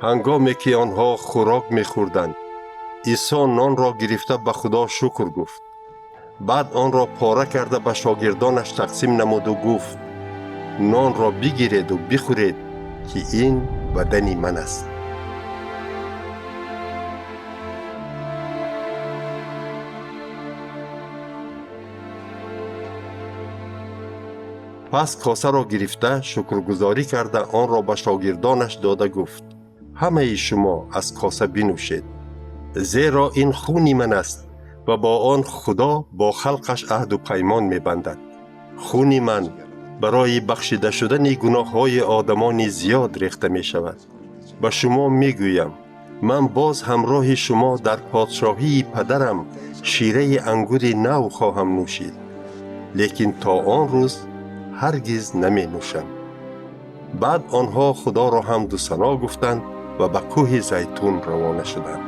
Ҳангоме ки онҳо хӯрок мехӯрданд, Исо нонро гирифта ба Худо шукр гуфт. Баъд онро пора карда ба шогирдонаш тақсим намуду гуфт: нонро бигиреду бихӯред, ки ин бадани ман аст. Пас косаро гирифта, шукргузорӣ карда, онро ба шогирдонаш дода гуфт: ҳамаи шумо аз коса бинӯшед, зеро ин хуни ман аст ва бо он Худо бо халқаш аҳду паймон мебандад. Хуни ман барои бахшида шудани гуноҳҳои одамони зиёд рехта мешавад. Ба шумо мегӯям, ман боз ҳамроҳи шумо дар подшоҳии падарам шираи ангури нав хоҳам нӯшид, лекин то он рӯз ҳаргиз наменӯшам. Баъд онҳо Худоро ҳамду сано гуфтанд ва ба кӯҳи Зайтун равона шуданд.